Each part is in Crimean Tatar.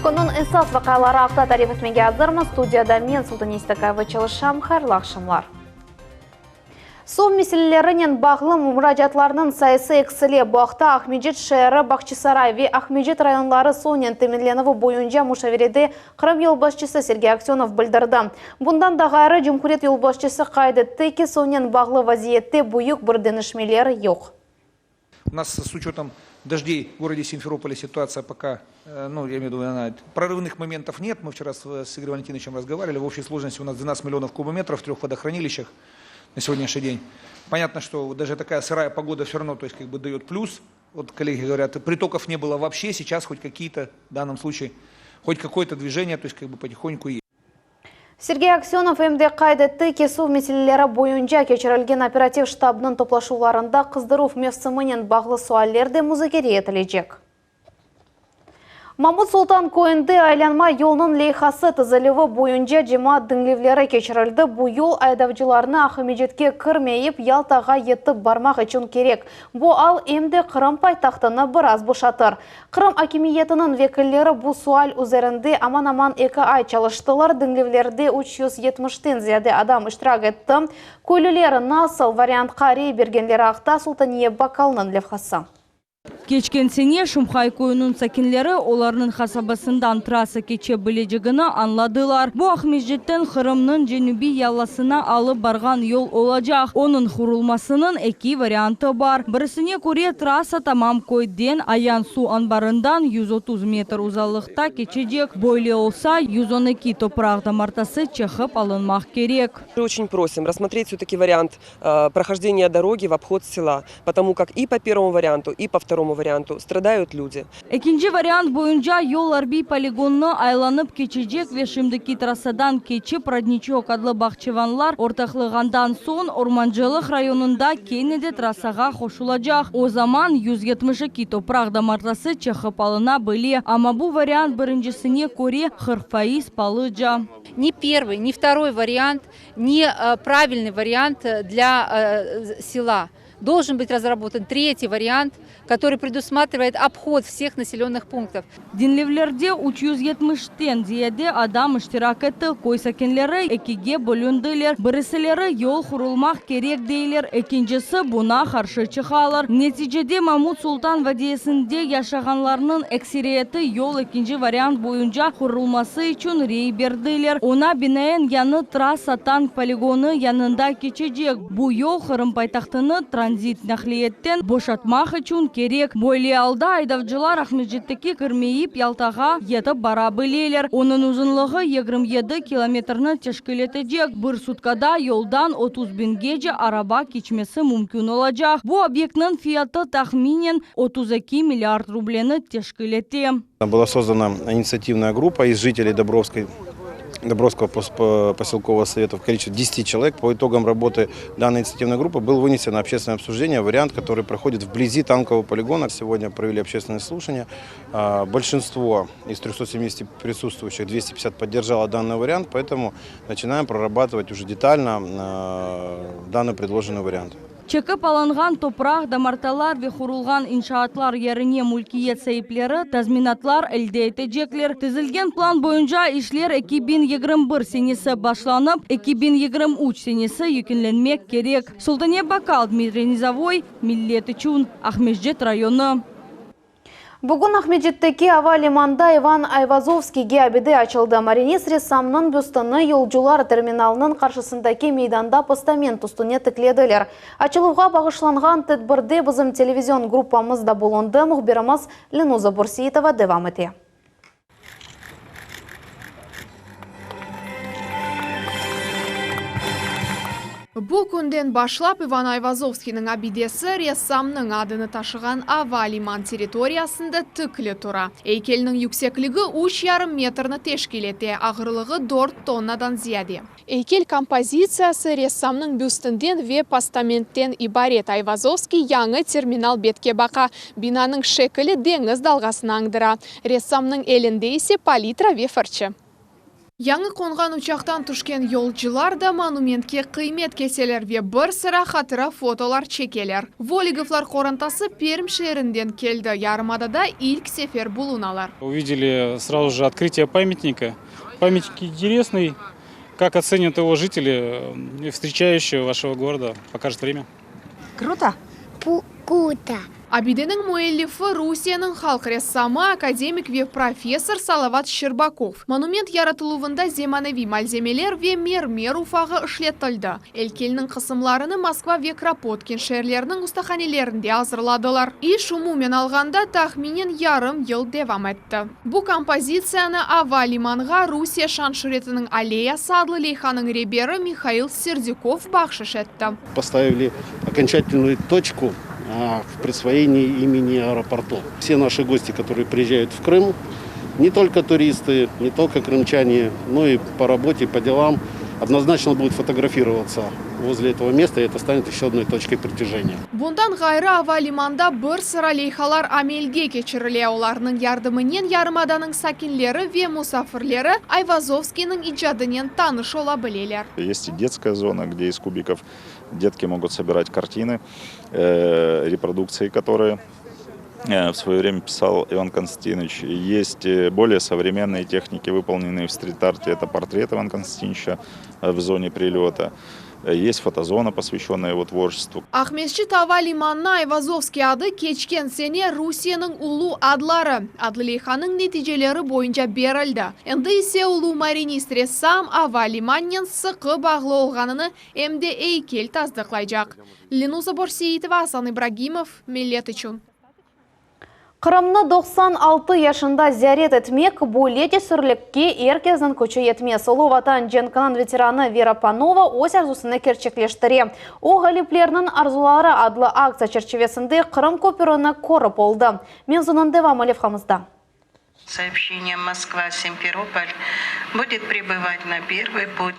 Künniñ esas vaqiaları aqta tarif etmege azırmız. Studiyada men, Sultaniye Stakayeva, çalışam. Hayırlı aqşamlar. Suv meselelerinen bağlı muracaatlarnıñ sayısı eksile. Bu aqta Aqmescit şeeri, Bağçasaray ve Aqmescit rayonları suvnen teminlenüvi boyunca muşaverede Qırım yolbaşçısı Sergey Aksönov bildirdi. Bundan da ğayrı, cumhuriyet yolbaşçısı qayd etti ki, suvnen bağlı vaziyette büyük bir deñişmeler yoq. U nas s uçetom dojdey v gorode Simferopole situatsiya poka, nu, ya imeyu v vidu, ona, prorıvnıh momentov net, mı vçera s Igorem Valentinoviçem razgovarivali, v obşey slojnosti u nas dvenadtsat millionov kubometrov v treh vodohranilişçah na segodnâşniy den. Ponâtno, çto daje takaya sıraya pogoda vse ravno, to est kak bı dayot plyus, vot kollegi govorât, pritokov ne bylo voobşe, seyças hot kakiye-to, v dannom sluçaye, hot kakoye-to dvijeniye, to est kak bı potihonku est. Sergey Aksönov em de qayd etti ki, suv meseleleri boyunca keçirilgen operativ ştabnıñ toplaşuvlarında qızdıruv mevsiminen bağlı sualler de muzakere etilecek. Mamut Sultan köyünde aylanma yolnıñ leyhası tizilüvi boyunca cemaat diñlevleri keçirildi. Bu yol aydavcılarnı Aqmescitke kirmeyip, Yaltağa yetip barmaq içün kerek. Bu al em de Qırım paytahtını biraz boşatır. Qırım akimiyetiniñ vekilleri bu sual üzerinde aman-aman eki ay çalıştılar, diñlevlerde 370-ten ziyade adam iştirak etti. Köylüler nasıl variantqa rey bergenleri aqta Sultaniye Bakkalnıñ levhası. Keçken sene Şumhay köyüniñ sakinleri olarnıñ qasabasından trassa keçe bilecegini añladılar. Bu Aqmescitten Qırımnıñ cenübiy yallasına alıp barğan yol olacaq. Onıñ qurulmasınıñ eki variantı bar. Birisine köre, trassa tamam köyden, Ayan suv anbarından 130 metr uzalıqta keçecek. Böyle olsa, 112 topraq damartası çekip alınmaq kerek. Oçün prosim rassmotret vse-taki variant prohojdeniya dorogi v obhod sela, potomu kak i po pervomu variantu, i po vtoromu variantu stradayut lüdi. Ekinci variant boyunca yol arbiy poligonnı aylanıp keçecek ve şimdiki trassadan keçip Rodniçok adlı bağçevanlar ortaqlığandan soñ Ormancılıq rayonında kene de trassağa qoşulacaq. O zaman 172 topraq damartası çekip alına bile, amma bu variant birincisine köre 40% palıca. Ni pervıy, ni vtoroy variant ne pravilnıy variant dlâ sela. Doljen bıt razrabotan tretiy variant, kotorıy predusmatrivayet obhod vseh naselennıh punktov. Diñlevlerde 370-ten ziyade adam iştirak etti. Köy sakinleri ekige bölündiler, birisileri yol qurulmaq kerek deyler, ekincisi buña qarşı çıqalar. Neticede Mamut Sultan vadiyesinde yaşağanlarnıñ ekseriyeti yol ekinci variant boyunca qurulması içün rey berdiler. Oña binaen yañı trassa tank poligonı yanında keçecek. Bu yol Qırım paytahtını tranzit naqliyetten boşatmaq içün kerek. Böyle alda aydavcılar Aqmescitteki kirmeyip Yaltağa yetip bara bileler. Onıñ uzunlığı 27 kilometrni teşkil etecek. Bir sutkada yoldan 30 biñgece araba keçmesi mümkün olacaq. Bu obyektniñ fiyatı tahminen 32 milliard rubleni teşkil ete. Была создана инициативная группа из жителей Добровской, Добровского поселкового совета в количестве 10 человек. По итогам работы данной инициативной группы был вынесен на общественное обсуждение вариант, который проходит вблизи танкового полигона. Сегодня провели общественное слушание. Большинство из 370 присутствующих, 250 поддержало данный вариант, поэтому начинаем прорабатывать уже детально данный предложенный вариант. Çekip alınğan topraq, damartalar ve qurulğan inşaatlar yerine mülkiyet saipleri tazminatlar elde etecekler. Tizilgen plan boyunca işler 2021 senesi başlanıp, 2023 senesi yekünlenmek kerek. Sultaniye Bakal, Dmitriy Nizovoy, Millet içün, Aqmescit rayonı. Bugün Aqmescitteki ava limanda İvan Ayvazovskiyge abide açıldı. Marinist ressamnıñ büstini yolcular terminalınıñ qarşısındaki meydanda postament üstüne tiklediler. Açıluvğa bağışlanğan tedbirde bizim televizion gruppamız da bulundı, mühbirimiz Lenuza Bürseitova devam ete. Bu künden başlap İvan Ayvazovskiyniñ abidesi ressamnıñ adını taşığan ava liman territoriyasında tikli tura. Eykelniñ yüksekligi üç yarım metrni teşkil ete, ağırlığı dört tonnadan ziyade. Eykel kompozitsiyası ressamnıñ büstinden ve postamentten ibaret. Ayvazovskiy yañı terminal betke baqa, binanıñ şekili deñiz dalğasını añdıra. Ressamnıñ elinde ise palitra ve fırçı. Yañı qonğan uçaqtan tüşken yolcular da monumentke qıymet keseler ve bir sıra hatıra fotolar çekeler. Voligovlar qorantası Perm şeerinden keldi, yarımadada ilk sefer bulunalar. Увидели сразу же открытие памятника. Памятник интересный. Как оценят его жители, встречающие вашего города, покажет время. Круто? Круто. Abideniñ müellifi Rusiyeniñ halq ressamı, akademik ve professor Salavat Şçerbakov. Monument yaratıluvında zemaneviy malzemeler ve mermer ufağı işletildi. Eykelniñ qısımlarını Moskva ve Kropotkin şeerleriniñ ustahanelerinde azırladılar. İş umumen alğanda tahminen yarım yıl devam etti. Bu kompozitsiyanı ava limanğa Rusiye şan-şüretiniñ alleyası adlı leyhanıñ reberi Mihail Serdükov bahşış etti. Поставили окончательную точку в присвоении имени аэропорту. Все наши гости, которые приезжают в Крым, не только туристы, не только крымчане, но и по работе, по делам, однозначно будут фотографироваться возле этого места, и это станет еще одной точкой притяжения. Bundan ğayrı ava limanda bir sıra leyhalar amelge keçirile. Olarnıñ yardımınen yarımadanıñ sakinleri ve musafirleri Ayvazovskiyniñ icadınen tanış ola bileler. Есть и детская зона, где из кубиков детки могут собирать картины, э, репродукции, которые э, в свое время писал Иван Константинович. Есть э, более современные техники, выполненные в стрит-арте. Это портрет Ивана Константиновича в зоне прилета. Есть фотозона, посвященная его творчеству. Aqmescit ava limanına Ayvazovskiy adı keçken sene Rusiyeniñ ulu adları adlı leyhanıñ neticeleri boyunca berildi. Endi ise ulu marinist ressam ava limanınen sıqı bağlı olğanını em de eykel tasdıqlaycaq. Lenuza Borseitova, Asan İbragimov, Millet içün. Qırımnı 96 yaşında ziyaret etmek böyle cesürlikke er kesniñ küçü yetmez. Ulu Vatan cenkiniñ veteranı Vera Panova öz arzusını kerçekleştire. O, Ğaliplerniñ arzuları adlı aktsiya çerçivesinde Qırım köpürini körip oldı. Mevzunıñ devamı levhamızda. Сообщение Москва-Симферополь будет прибывать на первый путь.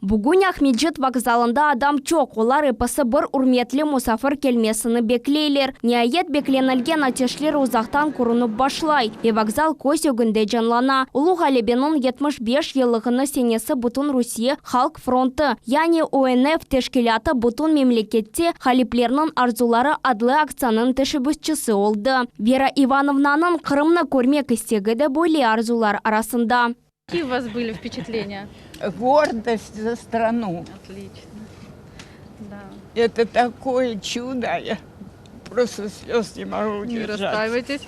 Bugün Aqmescit vokzalında adam çoq, olar episi bir ürmetli musafir kelmesini bekleyler. Niayet, beklenilgen ateşler uzaqtan körünip başlay ve vokzal köz ögünde canlana. Ulu Ğalebeniñ 75 yıllığını senesi Bütün Rusiye halq frontı, yani UNF teşkilâtı bütün memlekette Ğaliplerniñ arzuları adlı aktsiyanıñ teşebbüsçisi oldı. Vera İvanovnanıñ Qırımnı körmek istegi de böyle arzular arasında. Какие у вас были впечатления? Гордость за страну. Отлично. Да. Это такое чудо. Я просто слез не могу Не удержать. расстраивайтесь.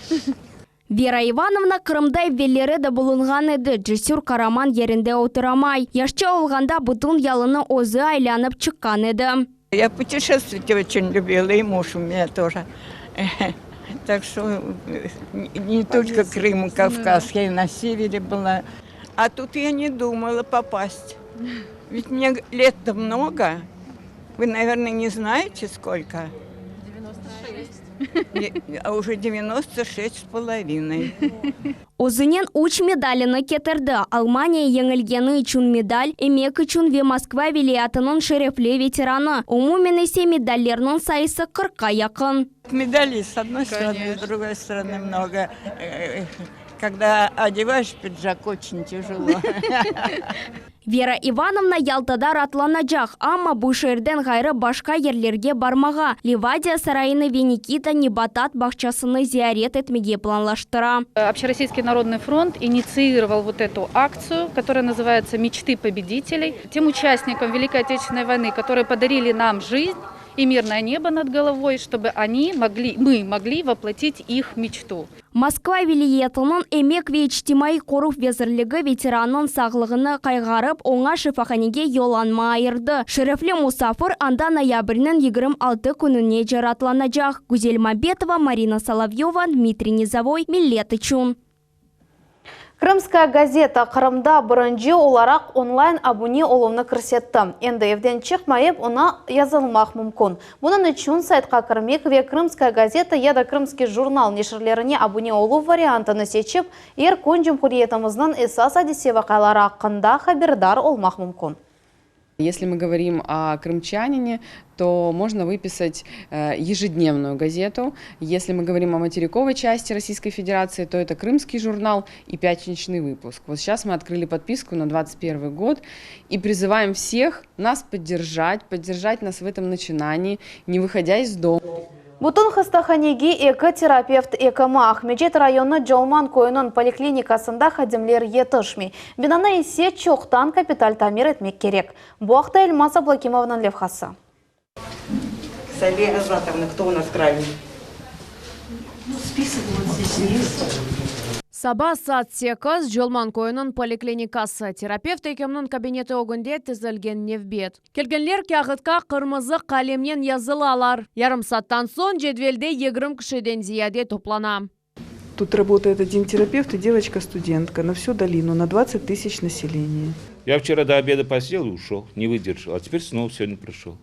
Vera İvanovna Qırımda evelleri de bulunğan edi, cesür qaraman yerinde oturamay. Yaşça olğanda bütün yalını özü aylanıp çıqqan edi. Я путешествовать очень любила, и муж у меня тоже. Так что э, не только Крым и Кавказ, я и на севере была. А тут я не думала попасть. Ведь мне лет-то много. Вы, наверное, не знаете, сколько? 96. А уже 96 с половиной. Özünen üç medalini ketirdi. Almaniya yeñilgeni içün medal, emek içün ve Moskva vilâyetiniñ şerefli veteranı. Umumen ise medallerniñ sayısı 40-qa yaqın. Медалей с одной стороны, с другой стороны много. Э, Когда одеваешь пиджак, очень тяжело. Vera İvanovna Yaltada raatlanacaq, amma bu şeerden ğayrı başqa yerlerge barmağa, Livadiya sarayını ve Nikita nebatat bağçasını ziyaret etmege planlaştıra. Общероссийский народный фронт инициировал вот эту акцию, которая называется «Мечты победителей». Тем участникам Великой Отечественной войны, которые подарили нам жизнь и мирное небо над головой, чтобы они могли, мы могли воплотить их мечту. Moskva vilâyetiniñ emek ve içtimaiy qoruv vezirligi veterannıñ sağlığını qayğırıp, oña şifahanege yollanma ayırdı. Şerefli musafir anda noyabrniñ 26 kününece raatlanacaq. Güzel Mambetova, Marina Solovyeva, Dmitriy Nizovoy, Millet içün. Krımskaya gazeta Qırımda birinci olaraq online abune oluvnı kirsetti. Endi evden çıqmayıp oña yazılmaq mümkün. Bunıñ içün saytqa kirmek ve Krımskaya gazeta ya da Krımskiy jurnal neşirlerine abune oluv variantını seçip, er kün cumhuriyetimizniñ esas adise-vaqiaları aqqında haberdar olmaq mümkün. Если мы говорим о крымчанине, то можно выписать ежедневную газету. Если мы говорим о материковой части Российской Федерации, то это Крымский журнал и пятничный выпуск. Вот сейчас мы открыли подписку на 2021 год и призываем всех нас поддержать, поддержать нас в этом начинании, не выходя из дома. Bütün hastahanege eki terapevt ekimi Aqmescit rayonı Colman köyüniñ poliklinikasında hadimler yetişmey. Binanı ise çoqtan kapital tamir etmek kerek. Bu aqta Elmaz Ablakimovnıñ levhası. Салия Азатовна, кто у нас крайний? Список вот здесь есть. Saba saat 8, Colman köyüniñ poliklinikası. Terapevt ekimniñ kabineti ögünde tizilgen nevbet. Kelgenler kâğıtqa qırmızı qalemnen yazılalar. Yarım saattan soñ cedvelde 20 kişiden ziyade toplana. Тут работает один терапевт и девочка-студентка на всю долину, на 20 тысяч населения. Я вчера до обеда посидел и ушел, не выдержал. А теперь снова сегодня пришел.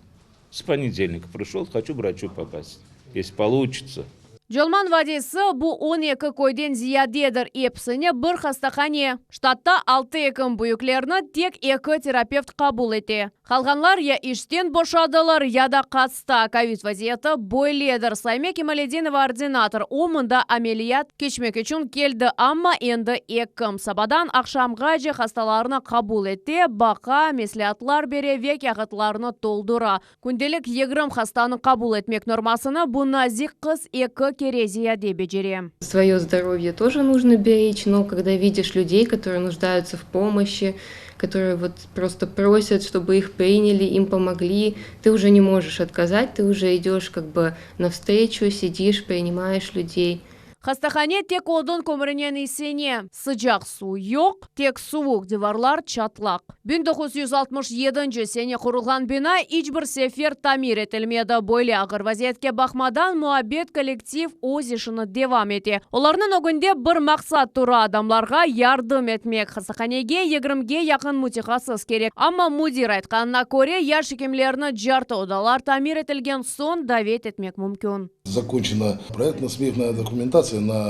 С понедельника пришел, хочу к врачу попасть. Если получится. Colman vadiysi bu 12 köyden ziyadedir. Episine bir hastahane. Ştatta 6 ekim büyüklerni tek eki terapevt qabul ete. Qalğanlar ya işten boşadılar, ya da hasta. Kovid vaziyeti böyledir. Sayme Kemaledinova ordinator. O mında ameliyat keçmek içün keldi, amma endi ekim. Sabadan aqşamğace hastalarnı qabul ete, baqa, mesleatlar bere ve kâğıtlarnı toldura. Kündelik 20 hastanı qabul etmek normasını bu nazik qız eki kere ziyade becere. Свое здоровье тоже нужно беречь, но когда видишь людей, которые нуждаются в помощи, которые вот просто просят, чтобы их приняли, им помогли, ты уже не можешь отказать, ты уже идешь как бы навстречу, сидишь, принимаешь людей. Hastahane tek odun kömürinen isine. Sıcaq suv yoq, tek suvuq divarlar çatlaq. 1967 sene qurulğan bina iç bir sefer tamir etilmedi. Böyle ağır vaziyetke baqmadan muabbet kollektiv öz işini devam ete. Olarnıñ ögünde bir maqsat tura adamlarğa yardım etmek. Hastahanege 20-ge yaqın mütehassıs kerek. Amma müdir aytqanına köre yaş ekimlerni cartı odalar tamir etilgen soñ davet etmek mümkün. Закончена проектно-сметная документация на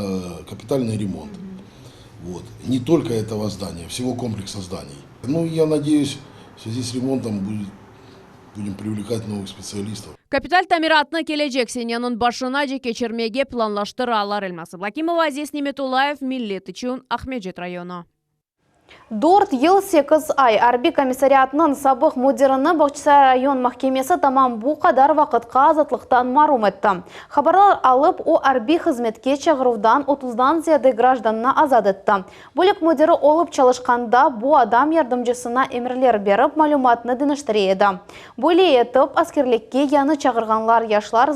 капитальный ремонт. Вот. Не только этого здания, всего комплекса зданий. Ну, я надеюсь, в связи с ремонтом будет, будем привлекать новых специалистов. Kapital tamiratnı kelecek seneniñ başınace keçirmege planlaştıralar. Elmaz Ablakimova, Aziz Nemetulayev, Millet içün Aqmescit rayonı. 4 yıl 8 ay arbiy komissariatnıñ sabıq müdirini Bağçasaray rayon mahkemesi tamam bu qadar vaqıtqa azatlıqtan marum etti. Haberler alıp, o arbiy hızmetke çağıruvdan 30-dan ziyade grajdannı azat etti. Bölük müdiri olıp çalışqanda bu adam yardımcısına emirler berip malümatnı deñiştire edi. Böyle etip askerlikke yañı çağırğanlar yaşlar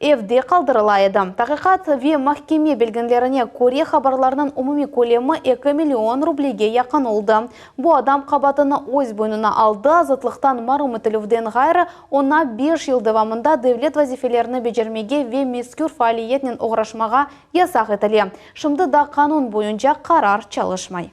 evde qaldırıla edi. Taqiqat ve mahkeme bilgilerine köre haberlerniñ umumiy kölemi 2 million rublege yaqın oldı. Bu adam qabaatını öz boynuna aldı, azatlıqtan marum etilüvden ğayrı oña 5 yıl devamında devlet vazifelerini becermege ve mezkür faaliyetnen oğraşmağa yasaq etile. Şimdi daa qanun boyunca qarar çalışmay.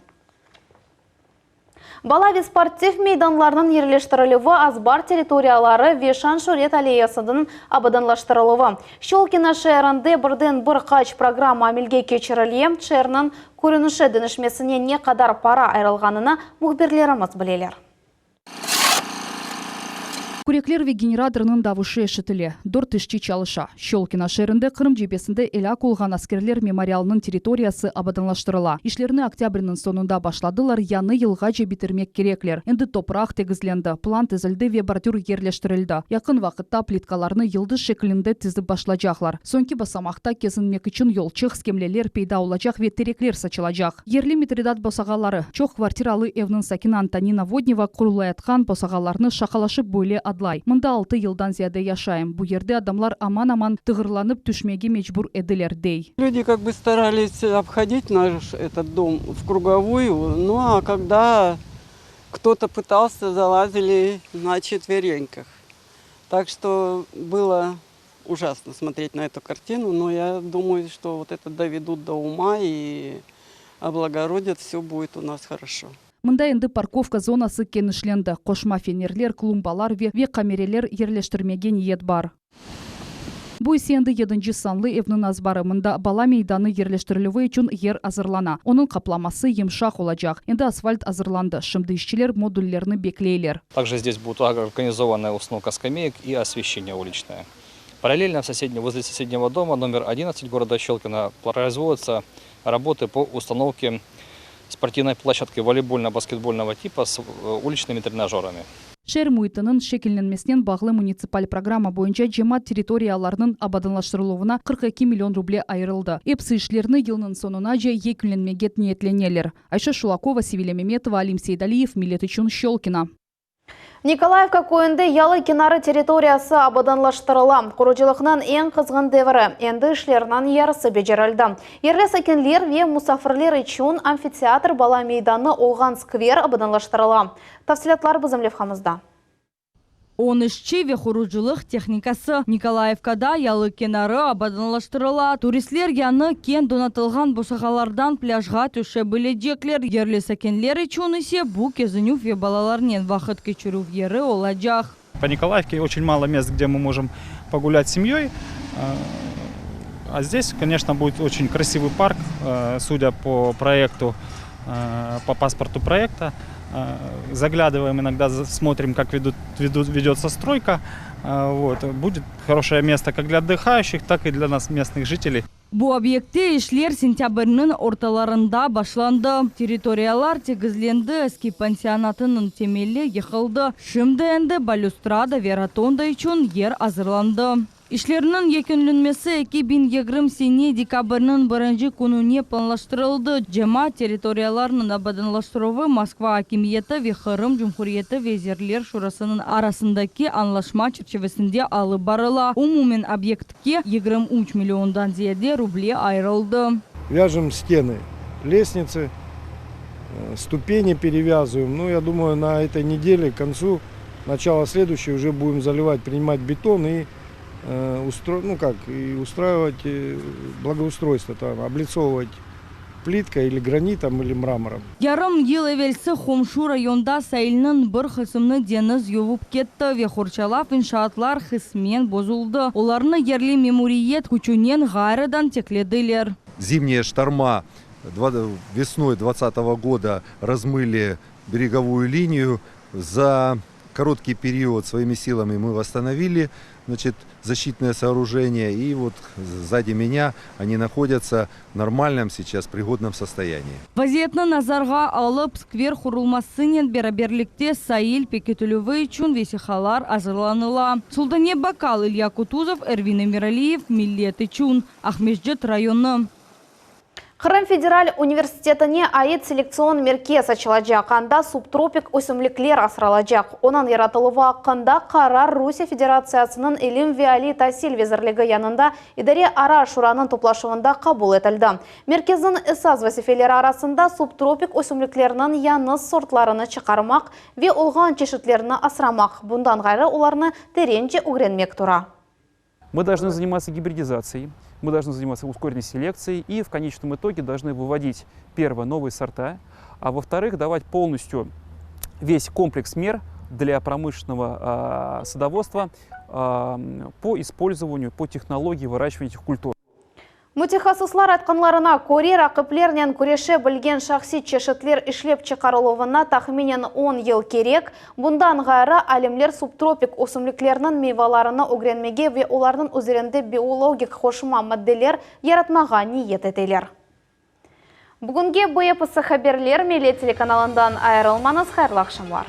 Bala ve sportiv meydanlarınıñ yerleştirilüvi, azbar territoriyaları ve şan-şüret alleyasınıñ abadanlaştırıluvı. Şçolkino şeerinde birden bir qaç programma amelge keçirile, şeerniñ körünişi deñişmesine ne qadar para ayırılğanını mühbirlerimiz bileler. Kürekler ve generatornıñ davuşı eşitile. Dört işçi çalışa. Şçolkino şeerinde Qırım cebesinde elâk olğan askerler memorialınıñ territoriyası abadanlaştırıla. İşlerni oktâbrniñ soñunda başladılar, yañı yılğace bitirmek kerekler. Endi topraq tegizlendi, plan tizildi ve bordür yerleştirildi. Yaqın vaqıtta plitkalarnı yıldız şeklinde tizip başlacaqlar. Soñki basamaqta kezinmek içün yolçıq, skemleler peyda olacaq ve terekler saçılacaq. Yerli Mitridat bosağaları, çoq kvartiralı evniñ sakini Antonina Vodneva qurulayatqan bosağalarnı şaqalaşıp böyle adlay, Mında altı yıldan ziyade yaşayım. Bu yerde adamlar aman-aman tığırlanıp tüşmege mecbur ediler, dey. Люди как бы старались обходить наш этот дом в круговую, ну а когда кто-то пытался, залазили на четвереньках. Так что было ужасно смотреть на эту картину, но я думаю, что вот это доведут до ума и облагородят, все будет у нас хорошо. Mında endi parkovka zonası kenişlendi, qoşma fenerler, klumbalar ve ve kamereler yerleştirmege niyet bar. Bu ise endi yedinci sanlı evniñ azbarı. Mında bala meydanı yerleştirilüvi içün yer azırlana. Onıñ qaplaması yımşaq olacaq. Endi asfalt azırlandı. Şimdi işçiler modullerni bekleyler. Также здесь будет организованная установка скамеек и освещение уличное. Параллельно в соседнем, возле соседнего дома номер 11 города Щелкино производятся работы по установке спортивной площадки волейбольно-баскетбольного типа с уличными тренажерами. Şeer müitiniñ şekillenmesinen bağlı munitsipal programma boyunca cemaat territoriyalarınıñ abadanlaştırıluvına 42 million ruble ayırıldı. Episi işlerni yılnıñ soñunace yekünlenmege niyetleneler. Ayşe Şulakova, Sevilâ Memetova, Alim Seydaliyev, Millet içün Şçolkino. Nikolayevka köyünde yalı kenarı territoriyası abadanlaştırıla. Qurucılıqnıñ eñ qızğın devri, endi işlerniñ yarısı becerildi. Yerli sakinler ve musafirler içün amfiteatr bala meydanı olğan skver abadanlaştırıla. Tafsilâtlar bizim levhamızda. On işçi ve qurucılıq tehnikası. Nikolayevkada yalı kenarı abadanlaştırıla. Turistler yañı keñ donatılğan bosağalardan plâjğa tüşe bilecekler. Yerli sakinler içün ise bu kezinüv ve balalarnen vaqıt keçirüv yeri olacaq. По Николаевке очень мало мест, где мы можем погулять с семьей. А здесь, конечно, будет очень красивый парк, судя по проекту, по паспорту проекта. Заглядываем иногда, смотрим, как ведут, ведут, ведется стройка. Вот. Будет хорошее место как для отдыхающих, так и для нас, местных жителей. Bu obyektte işler sentâbrniñ ortalarında başlandı. Territoriyalar tegizlendi, eski pansionatınıñ temeli yıqıldı. Şimdi endi balüstrada ve rotonda içün yer azırlandı. İşlerniñ yekünlenmesi 2020 sene dekabrniñ birinci kününe planlaştırıldı. Cemaat territoriyalarınıñ abadanlaştıruvı Moskva akimiyeti ve Qırım Cumhuriyeti Vezirler Şurasınıñ arasındaki añlaşma çerçivesinde alıp barıla. Umumen obyektke 23 milliondan ziyade ruble ayırıldı. Вяжем стены, лестницы, ступени перевязываем. Ну, я думаю, на этой неделе, к концу, начала следующей уже будем заливать, принимать бетон и, устро, ну как, и устраивать благоустройство, там, облицовывать плиткой или гранитом или мрамором. Yarım yıl evelsi qomşu rayonda sailniñ bir qısmını deñiz yuvıp ketti ve qorçalav inşaatlar qısmen bozuldı. Olarnı yerli memuriyet küçünen ğayrıdan tiklediler. Зимние шторма весной 2020 года размыли береговую линию. За короткий период своими силами мы восстановили, значит, защитное сооружение. И вот сзади меня они находятся в нормальном сейчас пригодном состоянии. Vaziyetni nazarğa alıp, skver qurulmasınen beraberlikte sail pekitilüvi içün vesiqalar azırlanıla. Sultane Bakal, İlya Kutuzov, Ervin Emiraliyev, Millet içün, Aqmescit rayonı. Qırım federal universitetine ait selektsion merkez açılacaq. Anda subtropik ösümlikler asralacaq. Onıñ yaratıluvı aqqında qarar Rusiye Federatsiyasınıñ ilim ve aliy tasil vezirligi yanında İdare ara şuranıñ toplaşuvında qabul etildi. Merkezniñ esas vazifeleri arasında subtropik ösümliklerniñ yañı sortlarını çıqarmaq ve olğan çeşitlerini asramaq, bundan ğayrı olarnı terence ögrenmek tura. Мы должны заниматься гибридизацией, мы должны заниматься ускоренной селекцией и в конечном итоге должны выводить, первое, новые сорта, а во-вторых, давать полностью весь комплекс мер для промышленного э, садоводства э, по использованию, по технологии выращивания этих культур. Mütehassıslar aytqanlarına köre, raqiplernen küreşe bilgen şahsiy çeşitler işlep çıqarıluvına tahminen on yıl kerek. Bundan ğayrı, alimler subtropik ösümliklerniñ meyvalarını ögrenmege ve olarnıñ üzerinde biologik qoşma maddeler yaratmağa niyet eteler. Bugünge bu episi haberler, Millet telekanalından ayırılmañız, hayırlı aqşamlar.